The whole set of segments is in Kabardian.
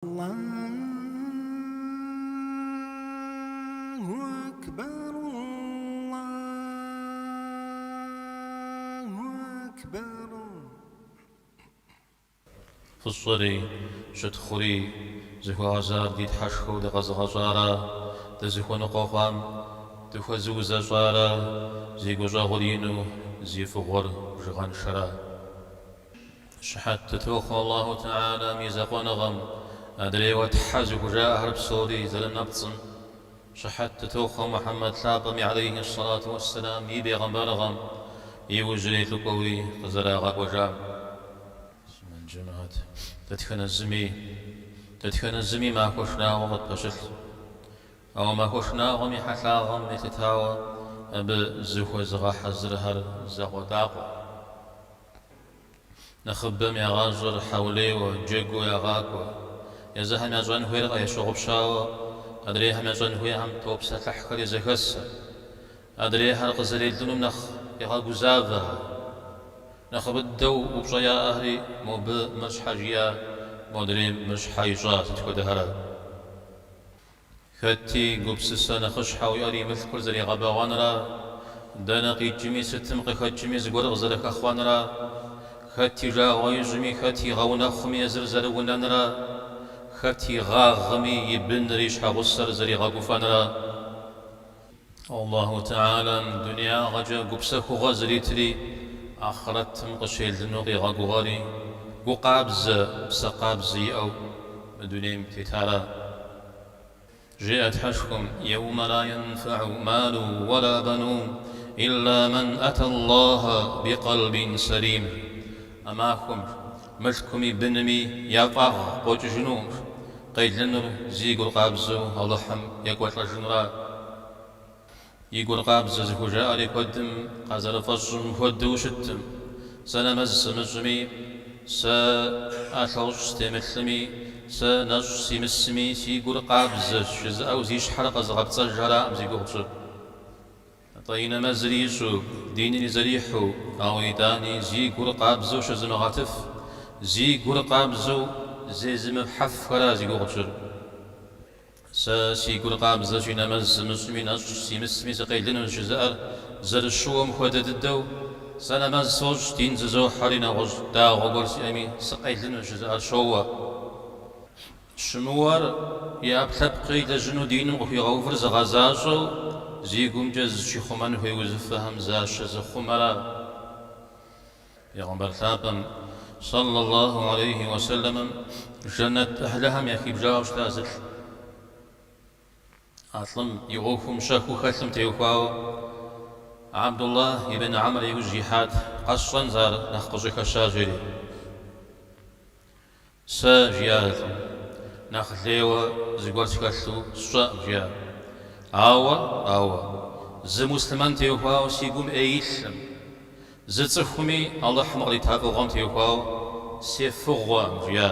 Аллаху акбар, Аллаху акбар. Фӏыщӏэри, щытхъури зыхуэгъэзар ди Тхьэшхуэу дыкъэзыгъэщӏара, дызыхуэныкъуэ хъуам дыхуэзыузэщӏара, зи гущӏэгъур ину, зи фӏыгъуэр бжыгъэншэра. Щыхьэт дытохъуэ Аллаху Тэхьэлам и закъуэныгъэм, адрейуэ тхьэ зыхужаӏэхэр псори зэрынэпцӏым. Щыхьэт дытохъуэ Мухьэммэд лъапӏэми алейхи ссалату уэсселам и бегъымбарыгъэм, иужьрей лӏыкӏуэуи къызэрагъэкӏуэжам. Муслъымэн жэмыхьэт, дэтхэнэ зыми, дэтхэнэ зыми махуэ шынагъуэ къытпэщылъ. Ауэ махуэ шынагъуэм и хьэлъагъым елъытауэ абы зыхуэзыгъэхьэзырхэр закъуэтӏакъуэ. Нэхъыбэм я гъащӏэр хьэулейуэ, джэгуу ягъакӏуэ. Езыхэм ящӏэн хуейр ящыгъупщауэ, адрейхэм ящӏэн хуейхэм топсэлъыхьхэри зэхэсхэр. Адрейхэр къызэрелынум нэхъ егъэгузавэхэр. Нэхъыбэ дыдэу упщӏэ яӏэхэри мобы мыр щхьэ жиӏа, модрейм мыр щхьэ ищӏа, сыт хуэдэхэра? Хэти гупсысэ нэхъыщхьэу иӏэр и мылъкур зэригъэбэгъуэнра, дэнэ къикӏми, сытым къыхэкӏми зыгуэр къызэрыхэхъуэнра, хэт и жагъуэ ищӏми, хэт игъэунэхъуми езыр зэрыунэнра, хэт игъагъми и быныр, и щхьэгъусэр зэригъэгуфӏэнра. Аллаху Тэхьэлам дунеягъэкӏэ гупсэхугъуэ зритри, ахърэтым къыщелыну къигъэгугъэри, гу къабзэ, псэ къабзэ иӏэу мы дунейм тетара. Жеӏэ Тхьэшхуэм, Еумэ ла енфэӏу малу уэла бэнун, илла мэн ӏэтэ Аллахэ бикъэлбин сэлим. А махуэм мылъкуми бынми я фӏагъ къокӏыжынукъым, къелынур зи гур къабзэу Алыхьым екӏуэлӏэжынура. И гур къабзэ зыхужаӏэри куэдым къазэрыфӏэщӏым хуэдэу щыткъым. Сэ нэмэз сымыщӏми, сэ ӏэлъэщӏ стемылъми, сэ нэщӏ симысми, си гур къабзэщ жызыӏэу зи щхьэр къэзыгъэпцӏэжхэракъым зи гугъу тщӏыр. Атӏэ и нэмэзри ищӏу, динри зэрихьэу, ауэ итӏани зи гур къабзэу щызымыгъэтыф, зи гур къабзэу зезымыхьэфхэра зи гугъу тщӏыр. Сэ си гур къабзэщи, нэмэз сымыщӏми, нэщӏ симысми сыкъелынущ жызыӏэр зэрыщыуэм хуэдэ дыдэу, сэ нэмэз сощӏ, дин зызохьэри, нэгъуэщӏ дагъуэ гуэр сиӏэми, сыкъелынущ жызыӏэр щоуэ. Щымыуэр и ӏэпкълъэпкъкӏэ илэжьыну диным къыхуигъэувыр зыгъэзащӏэу зи гумкӏэ зыщихъумэн хуей узыфэхэм защызыхъумэра. Пегъымбар лъапӏэм, сэллаллаху алейхи уэсэлэмым, жэнэт ӏыхьлыхэм яхибжауэ щыта зылӏ. А лӏым и ӏуэхум щэхуу хэлъым теухуауэ Абдуллах ибн Амр иужь ихьат, къэсщӏэнщ ар нэхъ къыщӏыхэща жери. Сэ, жиӏа лӏым, нэхъ лейуэ зыгуэр схэлъу сщӏэкъым, жиӏа. Ауэ, ауэ, зы муслъымэн теухуауэ си гум ӏей илъым, зы цӏыхуми Алыхьым кърита фӏыгъуэм теухуауэ сефыгъуэкъым, жиӏа.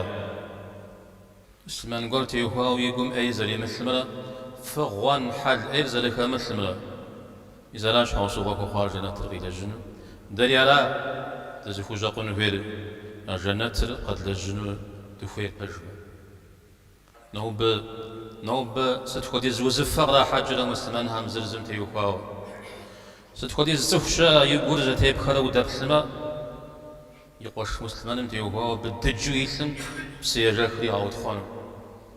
Муслъымэн гуэр теухуауэ и гум ӏей зэримылъымрэ фыгъуэн хьэл ӏейр зэрыхэмылъымрэ. Мис ара щхьэусыгъуэ хуэхъуар жэнэтыр къилэжьыну. Дэри ара дызыхущӏэкъун хуейр, а жэнэтыр къэдлэжьыну дыхуейр пэжмэ. Нобэ, нобэ сыт хуэдиз узыфэ кърахьэкӏрэ муслъымэнхэм зыр зым теухуауэ? Сыт хуэдиз цӏыху щыӏэ и гур зэтепхэрэ удэплъмэ, и къуэш муслъымэным теухуауэ абы дыджу илъым псы ежэхыр игъэутхъуэну.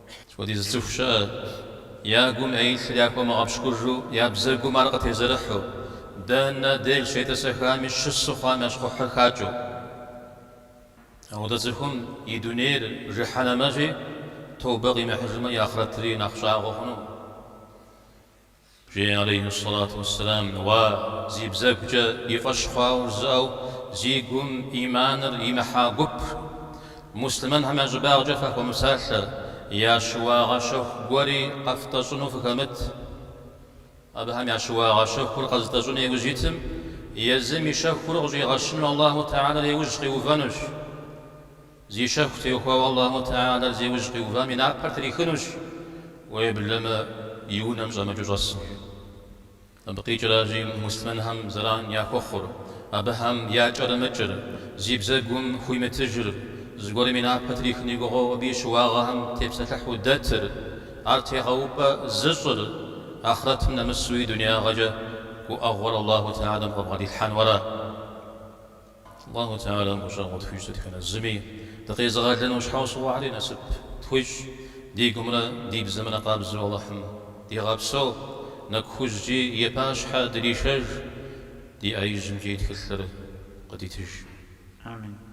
Сыт хуэдиз цӏыху щыӏэ, я гум ӏей илъыр яхуэмыгъэпщкӏужу, я бзэгум ар къытезэрыхьу, дэнэ деж щетӏысэхами щысу хъуам я щхъухьыр хакӏэу. Ауэдэ цӏыхум и дунейр жыхьэнэмэщи, тобэ къимыхьыжмэ, и ахърэтри нэхъ щӏагъуэ хъуну. Жеӏэ алейхи сэлату уэсселам, Уа, зи бзэгукӏэ и фӏэщ хъуауэ жызыӏэу зи гум ӏиманыр имыхьа гуп, муслъымэнхэм я щӏыбагъкӏэ фахуэмыпсалъэ, я щыуагъэ щэху гуэри къэфтӏэщӏыну фыхэмыт. Абыхэм я щыуагъэ щэхур къэзытӏэщӏыну иужь итым, езым и щэхур къыщӏигъэщыну Аллаху Тэхьэлэр иужь къиувэнущ. Зи щэху теухуауэ Аллаху Тэхьэлэр зи ужь къиувам и напэр трихынущ, уеблэмэ и унэм щӏэмыкӏыу щӏэсынущ. Абы къикӏращи, муслъымэнхэм зэран яхуэхъур, абыхэм якӏэрымыкӏыр, зи бзэгум хуимытыжыр, зыгуэрым и напэ трихын и гугъэу абы и щыуагъэхэм тепсэлъыхьу дэтыр, ар тегъэупӏэ зыщӏыр, ахърэтым нэмысуи дунеягъэкӏэ гуӏэгъуэр Аллаху Тэхьэлам къыбгъэдилъхьэну ара? Аллаху Тэхьэлам гущӏэгъу тхуищӏ дэтхэнэ зыми, дыкъезыгъэлыну щхьэусыгъуэхэри насып тхуищӏ, ди гумрэ ди бзэмрэ къабзэу Аллахьым дигъэпсэу, нэгу хужькӏи и пащхьэ дришэж, ди ӏэ ижьымкӏи и тхылъыр къыдитыж. Амин.